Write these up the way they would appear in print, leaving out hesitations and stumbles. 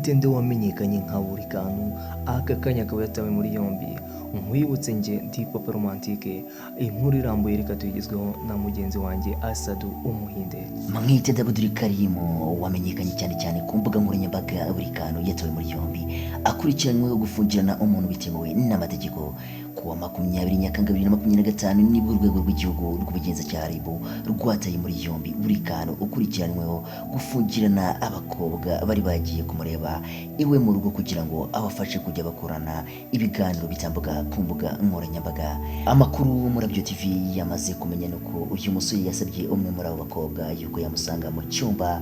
Mwitende wamenyekanye nka buri kantu, aka kanya akaba yatawe muri yombi. Nkwibutse, njye ndi Papa Romantique. Inkuru irambuye reka tuyigezweho na mugenzi wanjye Asadu Umuhinde. Mwitende Abdul Karimu wamenyekanye cyane cyane ku mbuga nkoranyambaga buri kantu, yatawe muri yombi akurikiranyweho gufungirana umuntu bitemewe n'amategeko. Ku wa 20 Nyakanga 2025 nibwo Urwego rw'Igihugu rw'Ubugenzacyaha, RIB, rwataye muri yombi buri kantu ukurikiranyweho gufungirana abakobwa bari bagiye kumureba iwe mu rugo kugira ngo abafashe kujya bakorana ibiganiro bitambuka ku mbuga nkoranyambaga. Amakuru Murabyo TV yamaze kumenya nuko uyu musore yasabye umwe muri abo bakobwa yuko yamusanga mu cyumba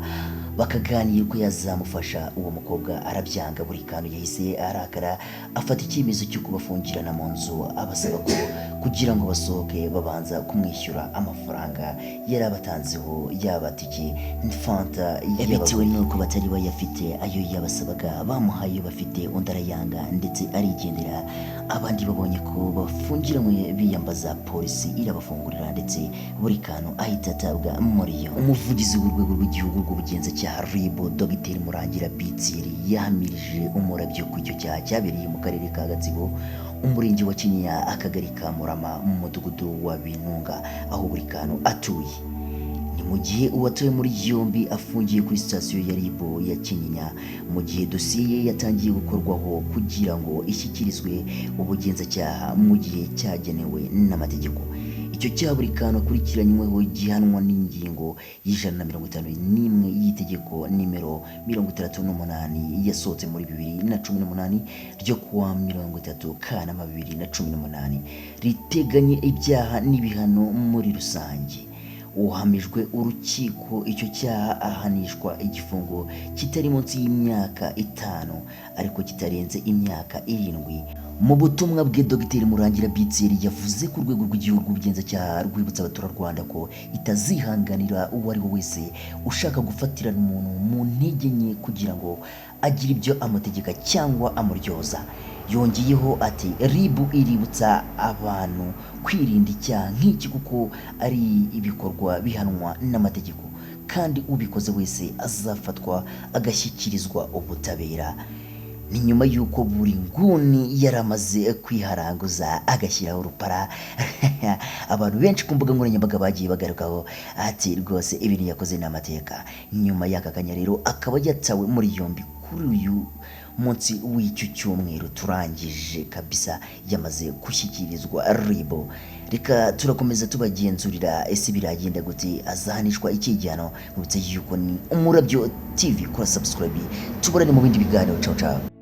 bakaganira uko yazamufasha. Uwo mukobwa arabyanga. Buri kantu yahise arakara, afata icyemezo cyo kubafungirana mu nzu, abasaba ko kugira ngo basohoke babanza kumwishyura amafaranga yari abatanzeho, yaba tike, fanta. Bitewe n'uko batari bayafite ayo yabasabaga, bamuhaye ayo bafite, undi arayanga ndetse arigendera. Abandi babonye ko bafungiranywe biyambaza polisi, irabafungurira, ndetse buri kantu ahita atabwa muri yo. Umuvugizi w'Urwego rw'Igihugu rw'Ubugenzacyaha, RIB, Dogiteri Murangira Bitsiri, yahamirije Umurabyo ku icyo cyaha cyabereye mu Karere ka Gatsibo, Umurenge wa Kinyinya, Akagari ka Murama, mu Mudugudu wa Binunga, aho buri kantu atuye. Ni mu gihe uwatawe muri yombi afungiye kuri sitasiyo ya RIB ya Kinyinya, mu gihe dosiye ye yatangiye gukorwaho kugira ngo ishyikirizwe ubugenzacyaha mu gihe cyagenewe n'amategeko. Icyo cyaha buri kantu akurikiranyweho gihanwa n'ingingo ya 151 y'itegeko nimero 68 yasohotse muri 2018 ryo kuwa 30 Kanama 2018, riteganya ibyaha n'ibihano muri rusange. Uhamijwe urukiko icyo cyaha ahanishwa igifungo kitari munsi y'imyaka 5 ariko kitarenze imyaka 7. Mu butumwa bwe, Dogiteri Murangira Bitseri yavuze ko Urwego rw'Igihugu rw'Ubugenzacyaha rwibutsa abaturarwanda ko itazihanganira uwo ari we wese ushaka gufatirana umuntu mu ntege nke kugira ngo agire ibyo amutegeka cyangwa amuryoza. Yongeyeho ati: "RIB iributsa abantu kwirinda icyaha nk'iki kuko ari ibikorwa bihanwa n'amategeko, kandi ubikoze wese azafatwa agashyikirizwa ubutabera." Ni nyuma y'uko buri nguni yari amaze kwiharanguza agashyiraho urupara. Abantu benshi ku mbuga nkoranyambaga bagiye bagarukaho ati: "Rwose ibintu yakoze ni amateka." Nyuma y'aka kanya rero akaba yatawe muri yombi kuri uyu munsi w'icyo cyumweru turangije kabisa, yamaze gushyikirizwa RIB. Reka turakomeza tubagenzurira, ese biragenda gute? Azahanishwa iki gihano? Mwibutse yuko ni Umurabyo TV. Kora subscribe, tuburane mu bindi biganiro. Ciao ciao.